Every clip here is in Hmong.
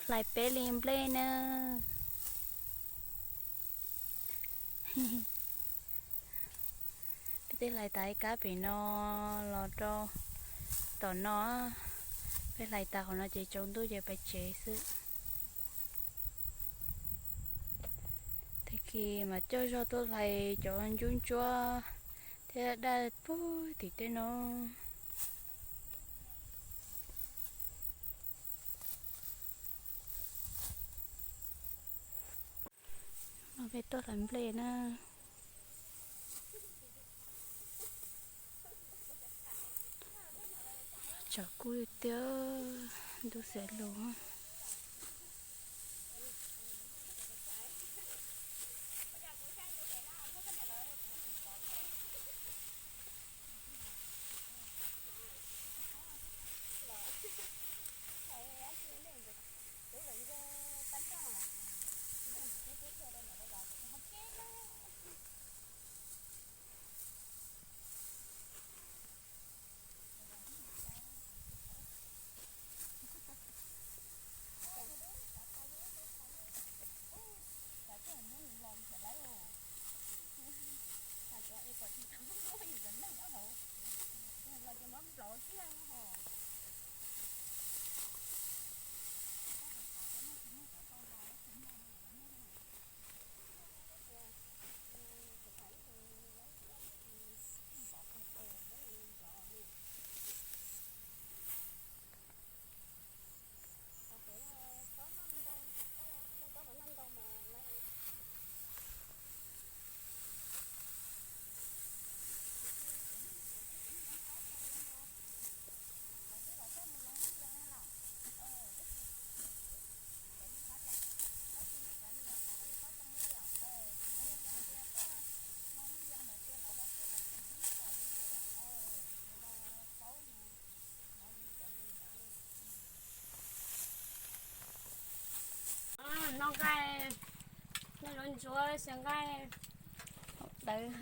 Hlais peb li nplej na. Peb twb hlais tas ib kab pem no los rau tom no. Peb hlais tas qhov no ces tsaus ntuj ces pais tsev xwb. Tag kis mas coj zog tuaj hlais cov ntsuab ntsuab thiab daj puag tim tej no. No peb tuaj hlais nplej na. Tshav kub tiag, ntuj xiav lug. Noj nqaij, noj zaub ntsuab xyaw nqaij dawb,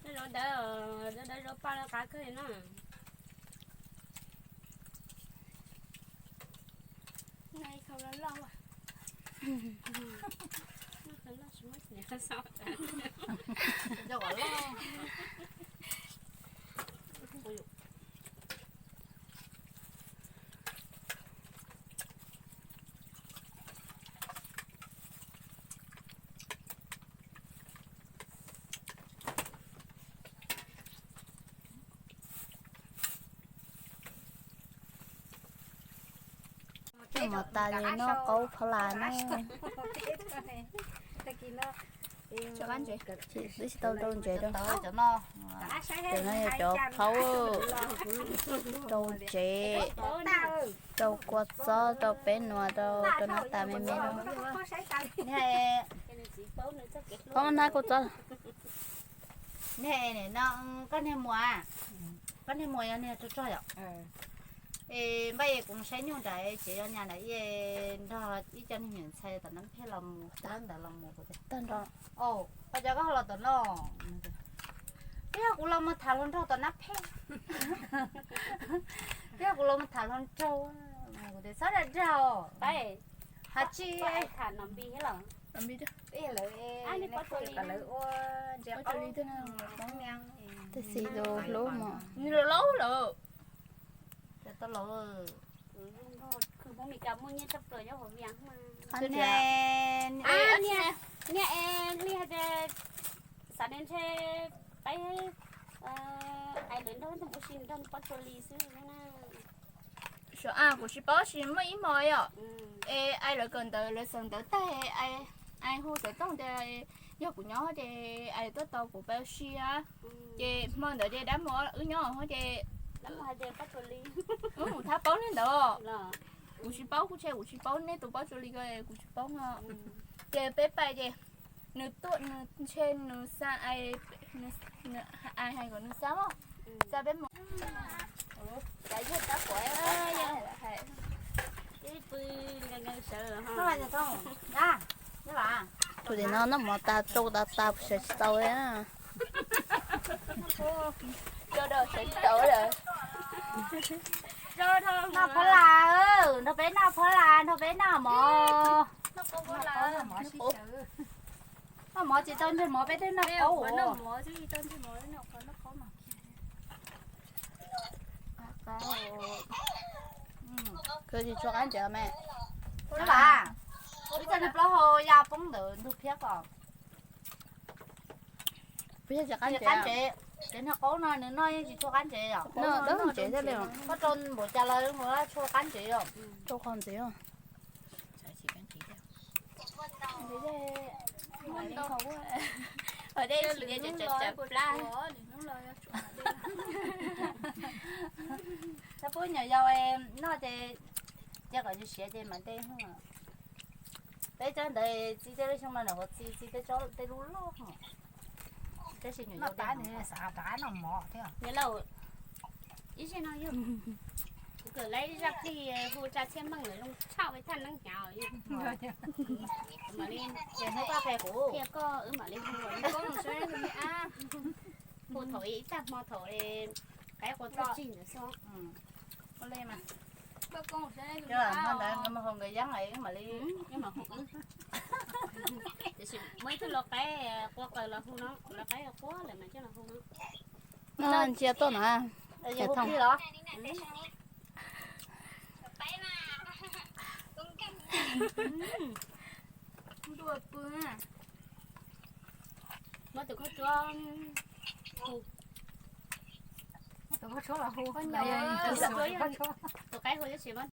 noj zaub dawb, zaub dawb zaub paj no qab kawg li na. Mov tas li noj qaub phaub las na. Twb tsis tau rau ntsev rau. Cov no yog cov phaub, rau ntsev, rau kua txob, rau peb nuam, rau rau nab tas me me rau. Phaub nab kua txob. Koj niag muam, koj niag muam yog niag tso tsog yom? Es npaj es kuv saib nyuj nram tsev yog nyas nram ib, nrog ib co niag me nyuam ntxhais tom nab phej los mus, tab ntawd los mus kuv tias, tag nrho, o, ua cas koj ho los tom no? Twb yog kuv los mus tham hluas nraug tom nab phej. Twb yog kuv los mus tham hluas nraug. Kuv tias txhob dag dag os. Has tsis tham nom npi thiab los? Lawv ua ntsia qaub, Hmoob Mes Kas hlub mus. Nws laus lawm. Tau laus. Hmoob Mes Kas muaj nyiaj tshaj plaws nyob hauv Vias mas. Niaj es li hais tias xav ntshe peb ais lawv nrog ua si nrog pob tsuas lis xwb na. Suav a kuv tsis paub tsis muaj ib hmo yom. Es ais lawv kawm ntawv lawv xeem ntawv tag, ais hu xov tooj tias yog kuv nyob ces ais tuaj tos kuv pab ua si. Ces hmo ntawd ces dab muag wb nyob ces wb mus thab paub nej ntawd. Kuv tsis paub, kuv tsis, kuv tsis paub nej tus pob tsuas lis ko, kuv tsis paub no. Ces peb pais ces nws tuaj, nws ntshe nws xa ais, ais hais kom nws xa, xa peb mus. Tus tim no noj mov tas tsau tas tas sawv tsis tau li. Sawv tsis tau li. Noj phab las, nrog peb noj phab las, nrog peb noj Noj mov tsis tau ntseg mov peb twb noj qaub. Kawg tsis tshua qab ntsev me. Ib txoj niag plaub hau ya poob ntawm ntug phiab ko. Tsis qab ntsev, cov niag qaub no nws noj yeej tsis tshua qab ntsev os. Noj dawb ntsev thiab li. Koj rau npaum cas los nws tshua qab ntsev os. Rau qhov ntsev os. Tab pub nyuam yaus noj ces cia kom siav ces mam de. Peb tsob ntawd txiv tej lub xyoo no nws qhuav txi txiv tej tsob tej lub loj. Tab sis nyuam yaus xav rov qab noj mov thiab. Ib zig no yog kuv kawm lawv zaj plig hu tsa txhiaj meej lawm zoo tshaj ua thaj neeb hnyav. Mam li, ces hnub koj qhia kuv, qhia koj wb mam li hu. Hu thaum ib tag hmo thaum qaib qua txog tsig ntawd xwb. Hmo ntawd nkawd mus haus nkawd yeeb es wb mam li, wb mam hu. Tiam sis muaj ib tug lau qaib qua qaws los hu no, lau qaib qua lawm mas coj los hu no. Ntsia tuaj na. Hu plig los? Muab tus khaub tshuab hu. Tus khaub tshuab los hu. Tus qaib hu tab sis muab